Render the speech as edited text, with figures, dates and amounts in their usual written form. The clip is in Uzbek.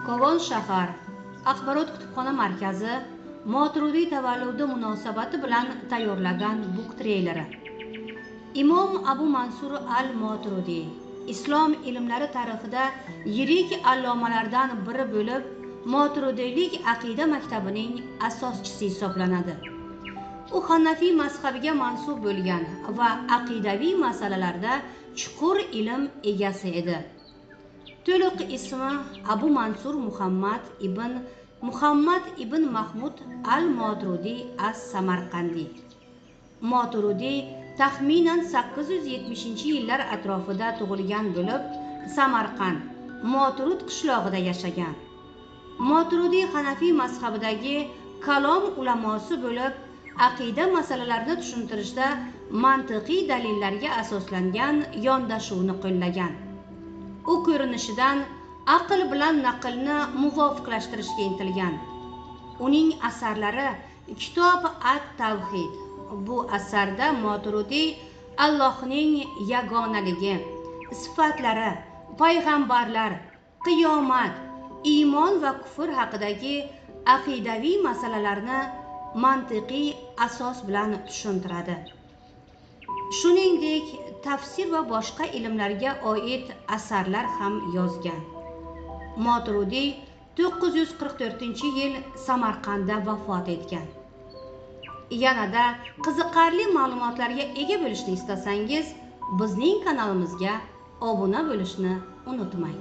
Kovon shahar axborot kutubxona markazi Moturudiy tavalludi munosabati bilan tayyorlagan book treyleri. Imom Abu Mansur al-Moturudiy islom ilmlari tarixida yirik allomalardan biri bo'lib, Moturudiylik aqida maktabining asoschisi hisoblanadi. U Hanafiy mazhabiga mansub bo'lgan va aqidaviy masalalarda chuqur ilm egasi edi. To'liq ismi Abu Mansur Muhammad ibn Muhammad ibn Mahmud al-Moturudiy as-Samarqandiy. Moturudiy taxminan 870-yillar atrofida tug'ilgan bo'lib, Samarqand, Moturud qishlog'ida yashagan. Moturudiy Hanafiy mazhabidagi kalom ulamosi bo'lib, aqida masalalarini tushuntirishda mantiqiy dalillarga asoslangan yondashuvni qo'llagan. U ko'rinishidan aql bilan naqlni muvofiqlashtirishga intilgan. Uning asarlari Kitob at-Tavhid. Bu asarda Moturudiy Allohning yagonaligi, sifatlari, payg'ambarlar, qiyomat, iymon va kufr haqidagi aqidaviy masalalarni mantiqiy asos bilan tushuntiradi. Shuningdek, tafsir va boshqa ilmlarga oid asarlar ham yozgan. Moturudiy 944-yil Samarqandda vafot etgan. Yanada qiziqarli ma'lumotlarga ega bo'lishni istasangiz, bizning kanalimizga obuna bo'lishni unutmang.